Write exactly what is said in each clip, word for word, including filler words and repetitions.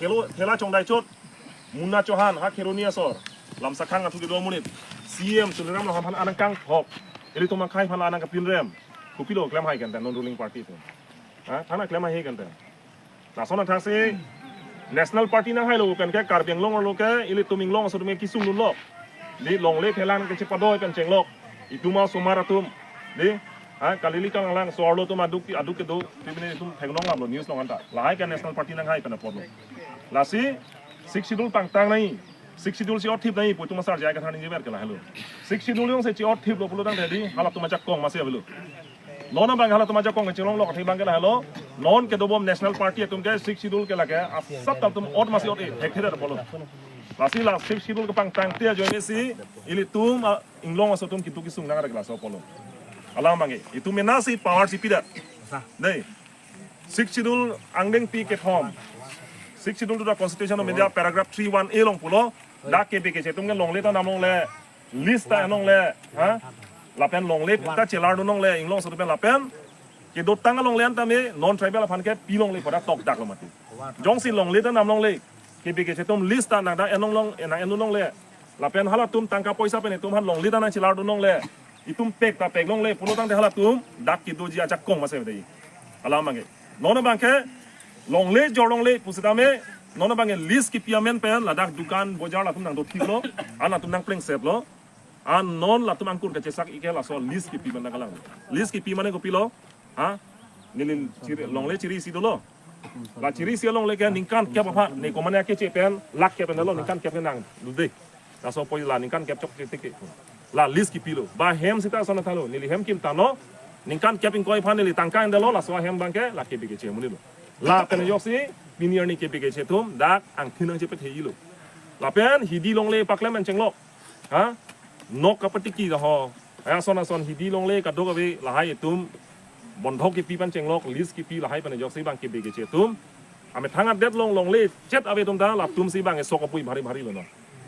Khelo, khela chongdai chot. Munna Chauhan, ha Kheroni asor. Lamsakhang athu kedo amonit. C E M Tuliram Ronghang aphan anang kangthok. Ilitum akhei aphan anang kapinrem. Kopilo klem hai kente non ruling party atum. Ha, thana klem hai kente. Lason athak si National Party nanghailo pen ke Karbi Anglong arlo ke ilitum inglong aso atum ke kesung dunlo. Di longle phelang ke chepadoi pen chenglok. Itum asomar atum. Di, ha, kalili kanglang so arlo atum aduk, aduk kedo. Pini itum theklong lamlo news along anta. Lahai ke National Party nanghai pen apotlo. Lasi, Sixth Schedule pangtang nangji. Sixth Schedule si othip nangji pu itum asar jai kathar ningjever ke lahelo. Sixth Schedule jongsi si othiplo pulo tangte di, halatum ajakong masi avelo. Non abang halatum ajakong kachelong lok athe abang ke lahelo. Non kedobom National Party atum ke Sixth Schedule ke lake asap atum ot masi ot-e, hekthedet apotlo. Lasi la Sixth Schedule kepangtangte ajoine si ilitum, ah, inglong aso atum keduk kesung nang rek laso apotlo. Alam abang ke, itum mena si power si pidet. Dei. Sixth Schedule angdengpi kethom. Sixth Schedule to the Constitution of India paragraph three one A along pulo. Dak K B K H atum ke longle ta nam longle, lease ta en longle, ha? Lapen longle ta chelar dun longle, inglong aso atum pen lapen. Kedotang alongle an tame, non-tribal aphan ke pi longle pu dak tokdaklo mati. Jongsi longle ta nam longle, K B K H atum lease ta nang dak en long long, nang en dun longle. Lapen halatum tangka poisa pen itum aphan longle ta nangchelar dun longle. Itum pek ta pek longle pulo tangte halatum dak kedoji ajakong masi avelo. Alam abang ke. Non abang ke longle jor longle pusitame, non abang ke lease kepi amen pen ladak dukan bojar latum nangdothiplo. An latum nangplengseplo. An non latum angkur kachesak ike laso lease kepi man nangkalang. Lease kepi mane kopilo. Ha? Neli chiri, longle chiri isi dolo. La chiri isi alongle ke ningkan kep aphan, ne komane akeche pen, lakh kep pen dolo, ningkan kep ke nang, dude. Laso apot la ningkan kep chok tik tik. La lease kepilo. Ba hem sita sona thalo, neli hem kim tano, ningkan kep ingkoi aphan neli tangka en dolo, laso ahem abang ke, la K B K H amonitlo. Lapen ajoksi, pini arni K B K H atum, dak angthin nangchepethelo. Lapen hidi longle paklem pen chenglok. Ha? Nok kapatiki ho. Ason ason hidi longle kadokave lahai itum bondhok kepi pen chenglok, lease kepi lahai pen ajoksi abang K B K H atum. Amethang adet long longle chet ave atum ta latum si abang esok apui bhari bhari lo no.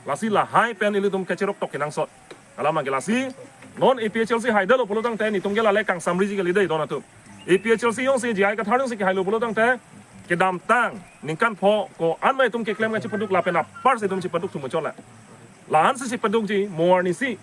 Lasi lahai pen ilitum kacherok tok kenangsot. Alam abang ke lasi non A P H L C haidetlo pulo tangte netum ke lale kangsamriji kali dei don atum. A P H L C jongsi J I Kathar jongsi kehailo pulo tangte kedamtang ningkan pho ko-an ma itum keklem kachepaduk lapen apar si itum chepaduk thum chot la. La-an si chepadukji, mo arni si.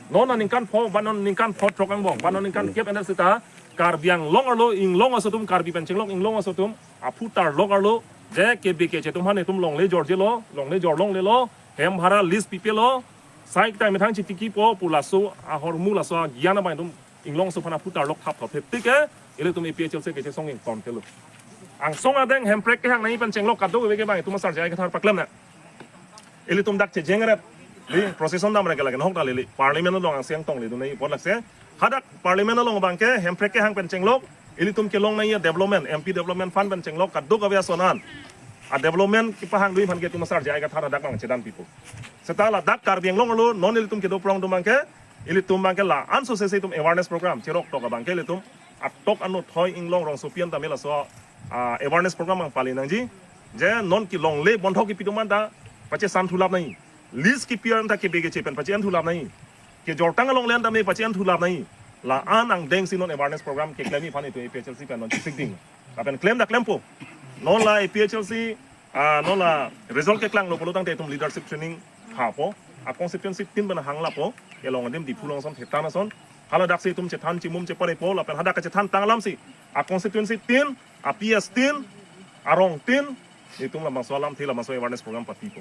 Non aningkan pho, ba non ningkan pho throk angbong, ba non ningkan kep ena sita, Karbi Anglong arlo, inglong aso atum, Karbi pen chenglok inglong aso atum, aphu tarlok arlo, je K B K H atum aphan itum longle jorjelo, longle jor longlelo, hem bhara lease pipelo, sai kita methang chitiki po, pu laso, ahormu laso, agyan abang itum, inglong aso aphan aphu tarlok thap thap, thep tik ke, ilitum A P H L C kechesong ingtontelo. Angsong adeng hemprek kehang nangji pen chenglok kadokave ke abang itum asar J I Kathar paklem na. Ilitum dak chejeng ret. Di procession dam rek lake nahok ta lili. Parliament along angsi angtong le dunai pot lakse. Hadak Parliament along abang ke hemprek kehang pen chenglok. Ilitum kelong nangji development, M P development fund pen chenglok kadokave ason an. A development kepahang dunji aphan ke itum asar J I Kathar hadak abang chedan pipo. Seta ladak Karbi Anglong arlo non ilitum kedo prong atum abang ke. Ilitum abang ke la-an so sese itum awareness program cherok tok abang ke ilitum atok anu thoi inglong rongsopi an tame laso, ah, awareness program abang pali nangji. Je non kelongle bondhok kepi atum an ta pachesan thulap nangji. Lease kepi an ta K B K H pen pache-en thulap nangji. Kejortang alongle an tame pache-en thulap nangji. La-an angdeng si non awareness program keklemji aphan itum A P H L C pen non chesik ding. Lapen klem ta klempo. Non la A P H L C, ah, non la result keklanglo pulo tangte itum leadership training hapo. A constituency tin pen hang lapo. Kelong adim Diphu along ason, Thetan ason. Hala dak si itum chethan chimum cheparepo lapen hadak kachethan tang alam si. A constituency tin, a P S tin, arong tin, itum labangso alamthe labangso awareness program papipo.